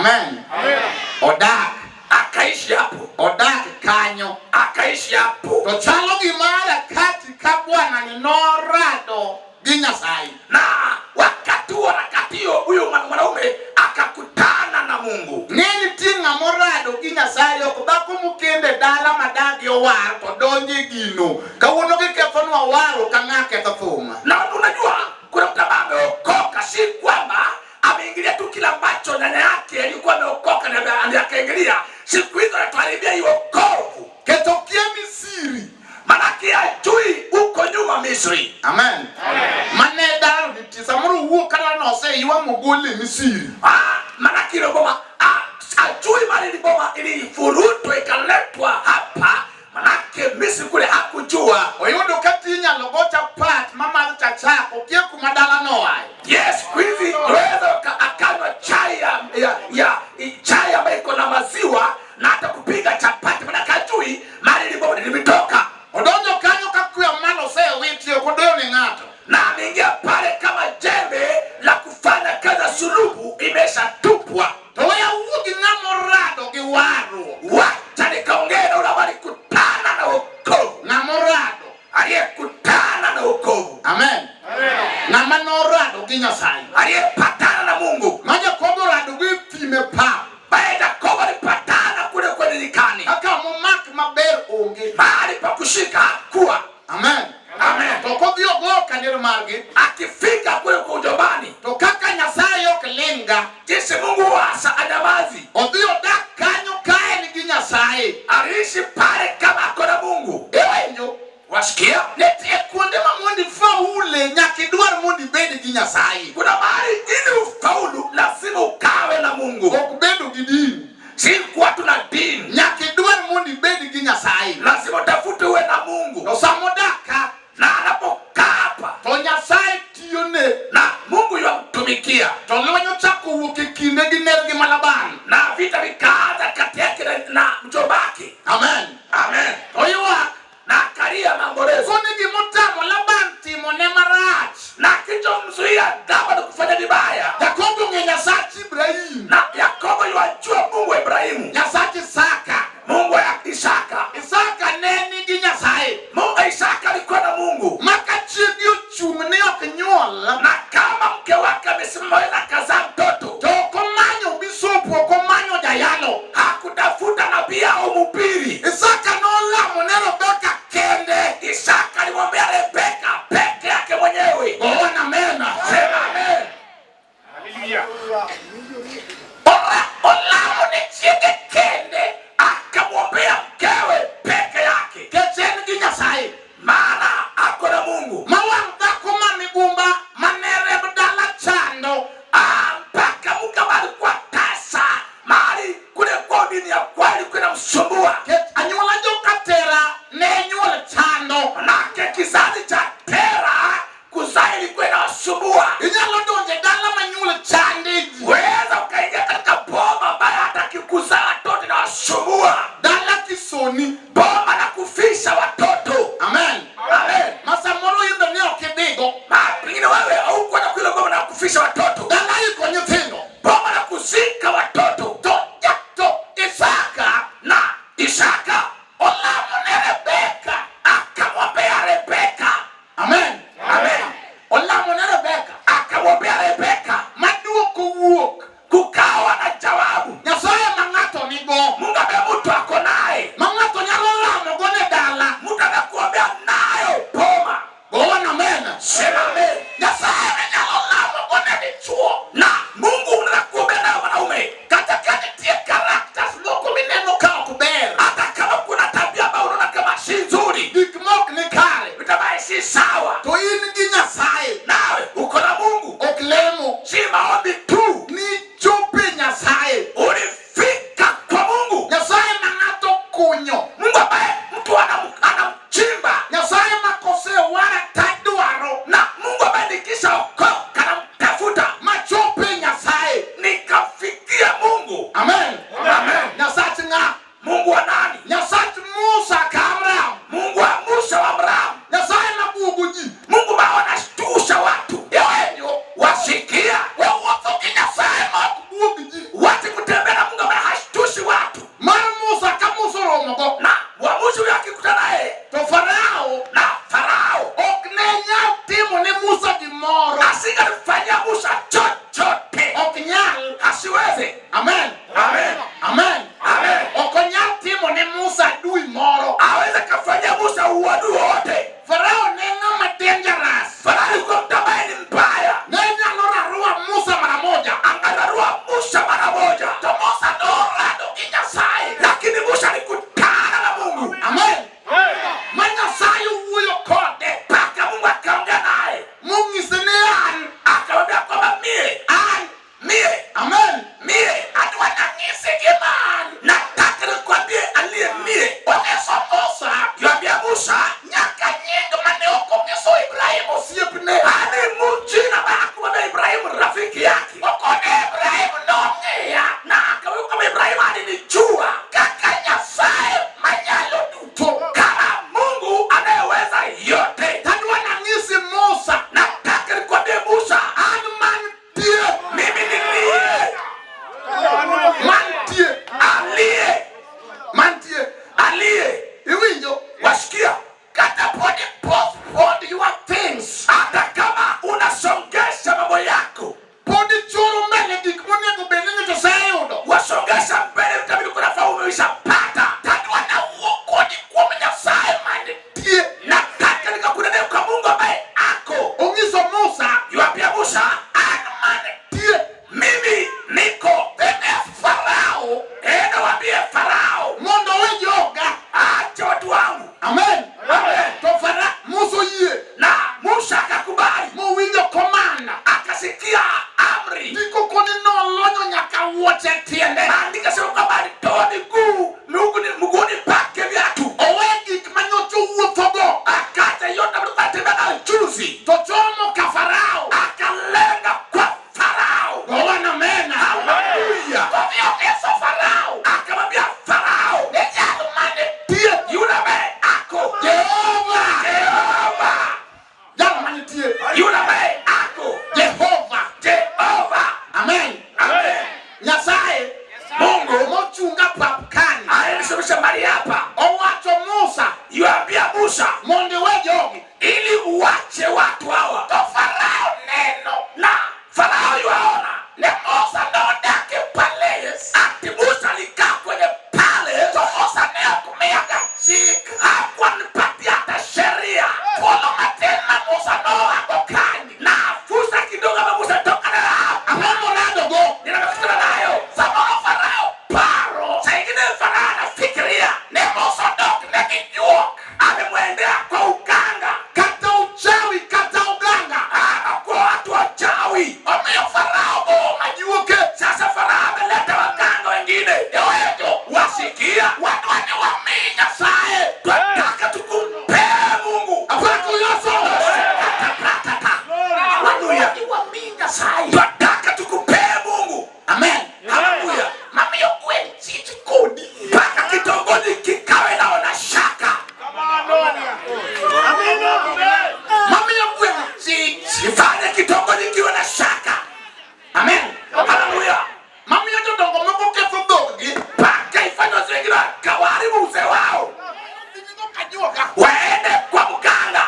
Amen. Odak. Akaishi hapo. Odak kanyo. Akaishi hapo. To chalo gima harakati ka bwana ni norado gi Nyasaye. Na wakati huo harakati hiyo huyo mwanaume akakutana na Mungu. Ng'e nitie ng'ama orado gi Nyasaye ok dhako mokende dala madagi owar to donjo e gino. Kawuono gikethonwa waro ka ng'a ketho thum. Na unajua kuna mtu ambaye ameokoka, si kwamba ameingilia tu kila ambacho nyanya yake alikuwa ameokoka na ndiye akaingilia. Siku hizo anatuharibia hiyo wokovu. Ketho kia Misiri. Manake ajui huko nyuma Misri. Amen. Mane dala nitie samoro owuok kata noseywa mogole Misiri. Ah, manake ile boma ah, ajui mali ile boma ilifurutwa ikaletwa hapa, manake Misri kule hakujua. Oyudo ka ti inyalo go chapat mamadho cha chak okia kuma dala noaye. Yes, siku hizi unaweza akanywa chai ya chai ambayo iko na maziwa na hata kupiga chapati, manake ajui mali ile boma limetoka. Odonjo kanyo ka kwe malo osewiti ok odoyo ne ng'ato. Na ameingia pale kama jembe la kufanya kazi ya sulubu imeshatupwa. To we awuo gi ng'ama orado gi warruok. Wacha nikaongee na yule ambaye alikutana na wokovu. Ng'ama orado. Aliyekutana na wokovu. Amen. Ng'ama norado gi Nyasaye. Aliyepatana na Mungu. Ma Jakobo orado go e thim e pap. Bae Yakobo alipatana kule kwenye nyikani. Kaka momak maber onge. Mahali pa kushika hakuwa. Amen. Amen. To kodhi ogo kanir margi. Akifika kule kwa ujombani. To kaka Nyasaye ok ling'a. Jinsi Mungu hasa anyamazi. Odhi odak kanyo ka en gi Nyasaye. Aliishi pale kama ako na Mungu. Iwinjo? Wasikia? Nitie kuonde ma mondo ifaule nyaka idwar mondo ibed gi Nyasaye. Kuna mahali ili ufaulu lazima ukawe na Mungu. Ok bedo gi dini. Si kuwa tu na dini. Nyaka idwar mondo ibed gi Nyasaye. Lazima utafute uwe na Mungu. To sama odak ka Na anapokaa hapa to Nyasaye tiyone. na Mungu yamtumikia. To lweny ochako wuok e kinde gi nergi ma Laban. Na vita vikaanza kati yake na mjomba wake. Amen. Amen. To ywak. Na akalia maombolezo. Koni gimotamo Laban timo ne marach. Na kilichomzuia Laban kufanya vibaya. Jakobo ong'e Nyasach Ibrahim. Na Yakobo yuajua Mungu wa Ibrahimu. Nyasach Isaka. Mungu wa Isaka. Isaka ne nigi Nyasaye. Mungu Isaka alikuwa na Mungu. Ma ka chiegi ochung' ni ok nyuol. Na kama mke wake amesimama weza akazaa mtoto. To ok omanyo bishop ok wuoche tiende. Maandiko yasema kwamba alitoa miguu mguuni pake viatu, Owe gik manyocha owuothogo. akaacha yote ambayo alitembea nayo juzi, To chomo ka Farao. akalenga kwa Farao. Gowana mena. Haleluya! Kodhi okeso Farao. Akamwambia Farao, Ne jal mane tie. yule ambaye ako Jehova. Jehova, Jal manitie. yule ambaye ako Jehova. Jehova. Amen. Amen. Nyasaye Mungu mochunga pap kani. aliyesimamisha mahali hapa, Owacho Musa yuambia Musa mondo iwe jogi. ili uwache watu hawa. To Farao neno. Na Farao yuaona Ne Musa nodak e palace. ati Musa alikaa kwenye pale, To Musa ne ok miyaga chik. hakuwanipatia hata sheria Thuolo matin ma Musa noago kani. na fursa kidogo ambayo Musa toka nayo hapa, Ang'o moradogo? ninamekutana nayo. Samoro Farao paro. Saa ingine Farao anafikiria Ne Musa odok ne gi juok. amemwendea kwa uganga, Kata uchawi kata uganga. kwa watu wachawi. Omiyo Farao ooma juoke. Sasa Farao ameleta waganga wengine, Jowejo. wasikia Wadwa ni wami Nyasaye. twataka tukumpee Mungu. Apako Yoso. Haleluya. Wadwa ni wami Nyasaye. Twataka tukumpee Mungu. Amen. Haleluya. Mamiyo gweng' chich kodi. Mpaka kitongoji kikawe nao na shaka, Mamiyo gweng' chich. ifanye kitongoji kiwe na shaka. Amen. Haleluya. Mamiyo jodongo moko ketho dhoggi. Mpaka ifanye wazee wengine wakawaharibu uzee wao, Gigo kajuoga. waende kwa mganga,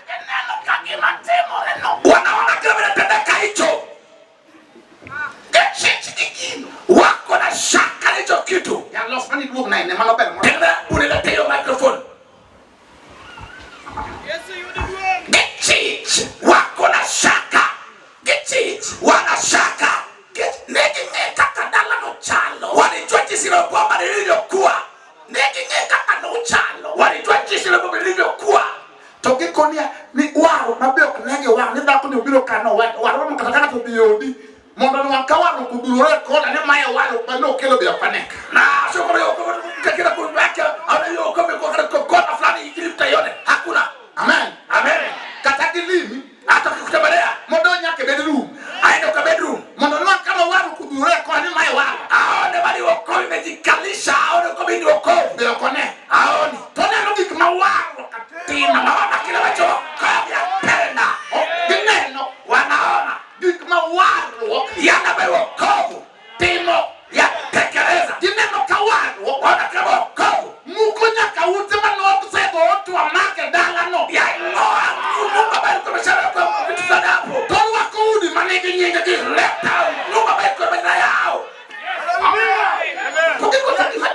Gineno ka gima timore no. wanaona kile vinatendeka hicho, Gichich gi gino. wako na shaka na hicho kitu. Ya los mani duog na ene mano ber molo. Tena uniletee hiyo microphone. Gichich. Wako na shaka, Gichich. wana shaka, Ne ging'e kaka dalano chalo. walijua jinsi ile boma lilivyokuwa, Ne ging'e kaka nochalo. walijua jinsi ile boma lilivyokuwa. To gikonia ni waro mabe ok negi waro ni dhako ni obiro ka no waro mo kata kaka to dhi odi mondo nwang' ka waro kudurore koda ni mae waro ma nokelo be ok ane. Na sio kama hiyo kila kuweka au hiyo kama kwa kona fulani ili mtaione, hakuna. Amen. Amen. Kata gilimi Hata ukikutembelea mondo nyaka e bedroom aende kwa bedroom mondo nwang' ka waro kudurore koda ni mae waro aone bali wokovu imejikalisha, aone kwamba hii ni wokovu, be ok one. aoni To oneno gik ma warruok timo. anaona kile ambacho wokovu yatenda, Ok gineno wanaona gik ma warruok yale ambayo wokovu timo. yatekeleza, Gineno ka warruok waona kile wokovu muko nyaka ute manosego otwa make dalano. yang'oa nyumba ambayo ilikuwa imeshawekwa vitu fulani hapo, To rwako udi manigi nying gi. leta nyumba ambayo ilikuwa na majina yao. To gikocha gima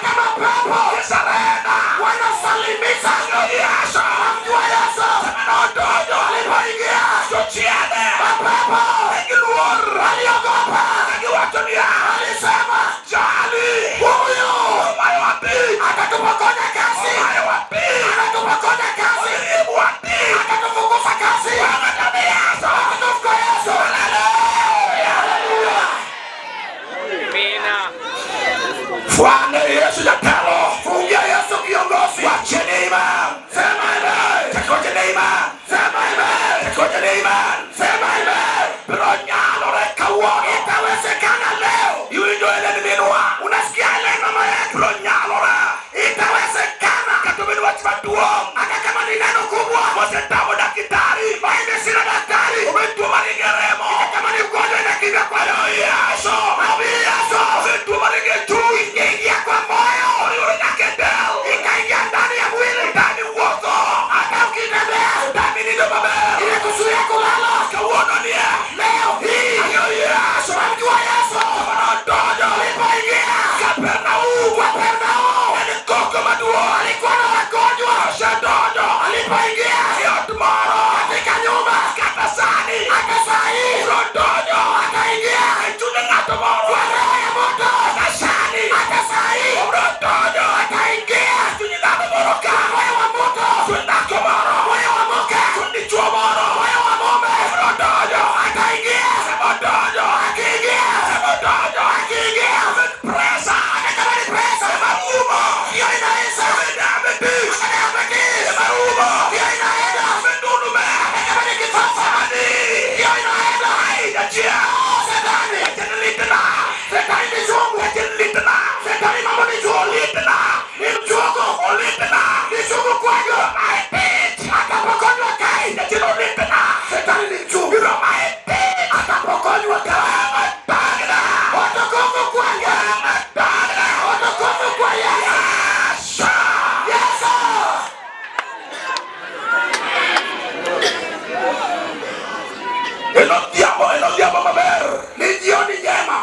Hata mapepo Gisarenda. wanasalimisha. Yesu. Wamjua Yesu. Sama nodonjo. Alipoingia Jochiende. mapepo Ne giluor. waliogopa, Ne giwacho niya. walisema Jali. huyu Omayowa tich. atatupokonya kazi, Omayowa tich. atatupokonya kazi, Oriembowa tich. atatufukuza kazi, Wang'ato ni Yesu. atatufukuza Yesu. Haleluya. Amina. Fwane Yesu jatelo. Fungia Yesu kiongozi. Wacheni iman. Sema amen. Tekoche iman. Sema amen. Tekoche iman. Sema amen. Biro nyalore kawuono. Itawezekana leo. Iwinjo Ellen minwa. Unasikia ile mama yetu? Biro nyalore. Itawezekana. Kata obedo wach maduong'. Hata kama ni neno kubwa. Mosetamo daktari. Mimi sina daktari. Obed tuo maringo e remo. Hata kama ni ugonjwa inakimbia kwa Ayo Yesu. Mahubiri Yesu. Obed tuo maringo e chuny. Ingeingia kwa moyo. Oriwore nyaka e del. Ikaingia ndani ya mwili. Otami wuotho. Hata ukitembea. Otami nindo maber. Inakuzuia kulala. Kawuono nie. Leo hii. Ayo Yesu. Wamjua Yesu. Sama nodonjo. Alipoingia Kapernaum. Kapernaum. En koko maduong'. Alikuwa na wagonjwa. Osedonjo. Alipoingia E ot moro. katika nyumba. Kata sani. Hata saa hii Biro donjo. ataingia E chuny ng'ato moro. kwa roho ya moto. Kata sani. Hata saa hii Obiro donjo. ataingia E chuny dhano moro ka. moyo wa moto, Chuny dhako moro. moyo wa mke, Chuny dichuo moro. moyo wa mume. Obiro donjo. Ataingia Sama odonjo. akiingia, Sama odonjo. akiingia, Obed presa. hata kama ni pesa Ema rumo. hiyo inaisha. Obed diabetes. Hata diabetes Ema rumo. hiyo inaenda. Obed ndulume. Hata kama ni kifafa Ani. hiyo inaenda. Ai, jachien. Shetani, Jachien litna. shetani ni chungu, Jachien litna. shetani mambo ni chungu, Olitna. ni mchungu, Olitna. ni chungu kwako. Mae tich. Atapokonywa kai, Jachien olitna. shetani ni mchungu, Biro mae tich. atapokonywa kai. Bagna. Utukufu kwake, Bagna. utukufu kwa Yesu. Yesu. Yesu. En odhiambo, en odhiambo maber. Ni jioni njema,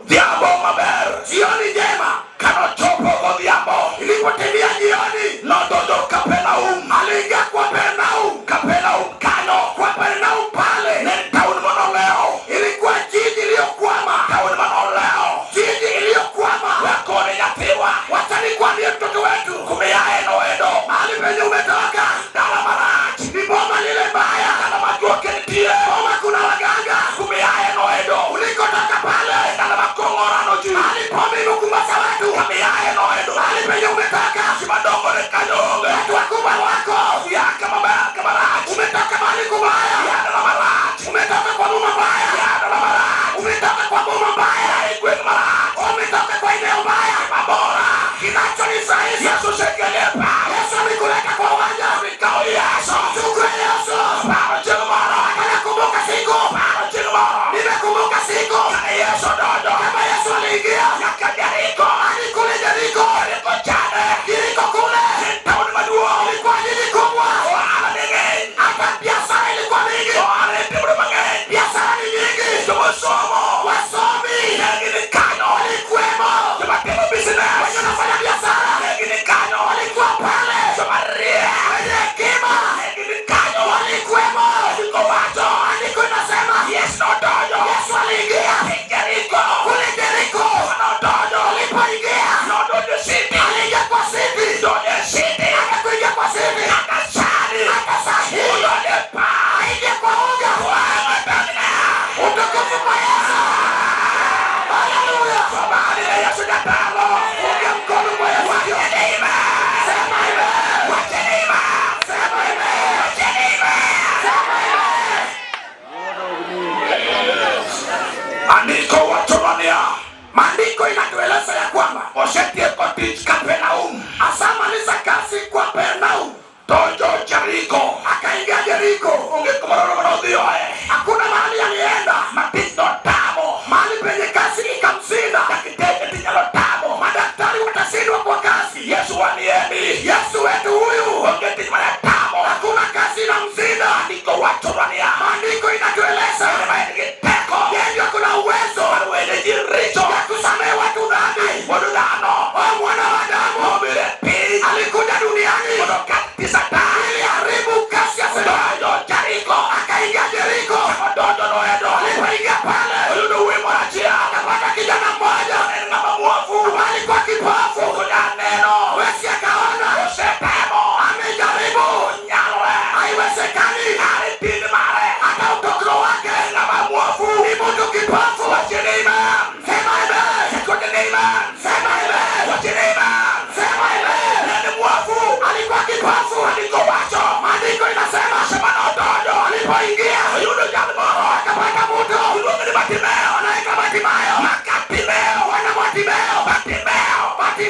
Odhiambo maber. jioni njema. Kanochopo godhiambo. Ilipotimia jioni, Nodonjo Kapernaum. aliingia kwa Pernaum. Kapernaum kanyo. Kwa Pernaum pale Ne en taon manolewo. ilikuwa jiji iliyokwama, Taon manolewo. jiji iliyokwama. Wakone nyathiwa. Wacha nikwambie mtoto wetu, Kumiaye noendo. mahali penye umetoka Dala marach. ni boma lile baya, Dala ma juok nitie. boma kuna waganga. Kumiaye noendo. Ulikotoka pale, Dala ma kong'o rano ji. mahali pombe imekumbaza watu, Kamiaye noendo. mahali penye umetoka Ji madongo ne kanyo onge. watu wakubwa wako. Ya kama ber kama rach. Umetoka mahali kubaya, Ya dala marach. umetoka kwa boma mbaya, Ya dala marach. umetoka kwa boma mbaya, Ya e gweng' marach. umetoka kwa eneo mbaya. Mabora. Kinachonifurahisha, Yesu osekele pap. Yesu amekuleta kwa uwanja. Ikawo Yesu. Chukua Yesu. Paro chieng' moro. Hata nakumbuka siku, Paro chieng' moro. nimekumbuka siku Kane Yesu odonjo. kama Yesu aliingia Nyaka Jeriko. hadi kule Jeriko, Jeriko chande. Jeriko kule En taon maduong'. ilikuwa jiji kubwa, Ohala ne ng'eny. hata biashara ilikuwa mingi, Ohala ne timore mang'eny. biashara ni nyingi, Jomosomo. wasomi Ne gin kanyo. walikuwemo, Joma timo business. wenye wanafanya biashara Ne gin kanyo. walikuwa pale, Joma riek. wenye hekima Ne gin kanyo. walikuwemo.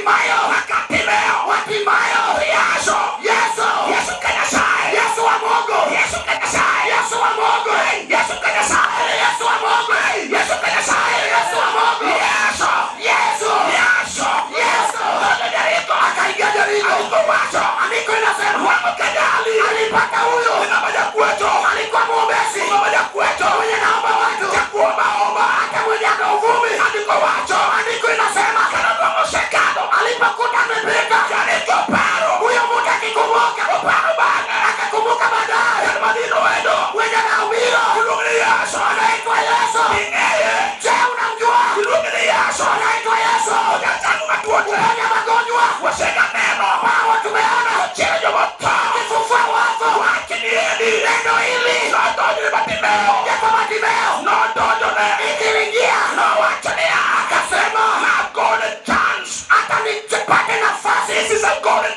Bartimayo, Bartimeo, Bartimayo, Yesu, Yesu, Yesu Kanyasaye, Yesu wa Mungu, Yesu Kanyasaye, Yesu wa Mungu, Yesu Kanyasaye, Yesu wa Mungu, Yesu Kanyasaye, Yesu wa Mungu, Yesu, Yesu, Yesu, Yesu. Jeriko, akaingia Jeriko, alikowacho, andiko inasema Wamukadali alipata huyo namaja kwetu, alikuwa mwombezi namaja kwetu, mwenye naomba watu cha kuomba omba, hata mwenye ana uvumi, andiko wacho, andiko inasema kanadongosekado alipokuta amepita Jeriko paro, huyo mtu akikumbuka uparo bana, akakumbuka baadaye madino wendo mwenye naubiro kulungili Yesu anaitwa Yesu ingeye. Je, unamjua? Kulungili Yesu anaitwa Yesu ujatangu matuote uponya magonjwa wasega neno ambao tumeona chenjo moto kifufua wafu wakinieni neno hili nodonjo ne Bartimeo kwa Bartimeo nodonjo ne ikiingia no wachonia akasema na golden chance hata nipate nafasi. This is a golden